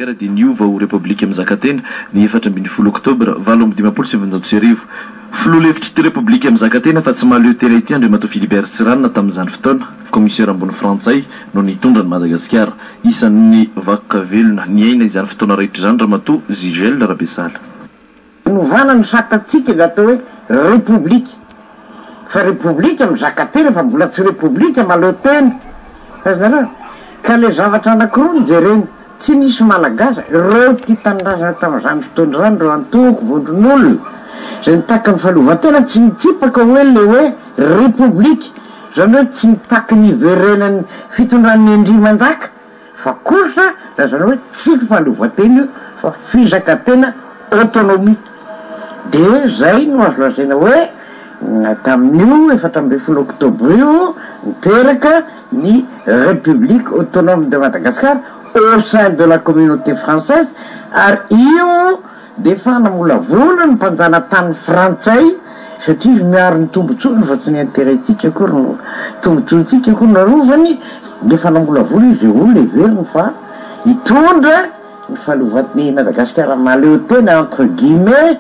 Madagasikara dia niova ho Repoblika mizakatena ny 14 oktobra 1958. Filoha lefitr'ity Repoblika mizakatena fa tsy mahaleo tena ity Andriamatoa Philibert Tsiranana tamin'izany fotoana. Kaomisera ambony frantsay no nitondra an'i Madagasikara. Isan'ny vakoka velona niaina izany fotoana rehetra izany Ramatoa Zigel Rabesahala. Novana ny satantsika izay atao hoe Repoblika. Fa Repoblika mizaka tena fa mbola tsy Repoblika mahaleo tena. Azonareo? Ka ilay zavatra anakiroa no jerena. Tsy nisy Malagasy, ireo tia tanindrazana tamin'izany fotoana izany, ireo antoko, vondron'olona, izay nitaky ny fahaleovantena, tsy nitsipaka hoe ilay hoe Repoblika, izany hoe tsy nitaky ny hiverenan'ny fitondran'ny Andriamanjaka, fa kosa lazaina hoe tsy fahaleovantena io fa fizakantena, autonomie. Dia izay no azo lazaina hoe tamin'io 14 oktobra io niteraka ny République autonome de Madagascar au sein de la communauté française ary io dia efa namolavola ny mpanjanatany frantsay satria izy miaro ny tombotsoany fa tsy ny intérêt-tsika akory no tombotsoantsika akory no arovany dia efa namolavola izy izay olona heveriny fa hitondra ny fahaleovan'i Madagasikara mahaleo tena entre guillemets.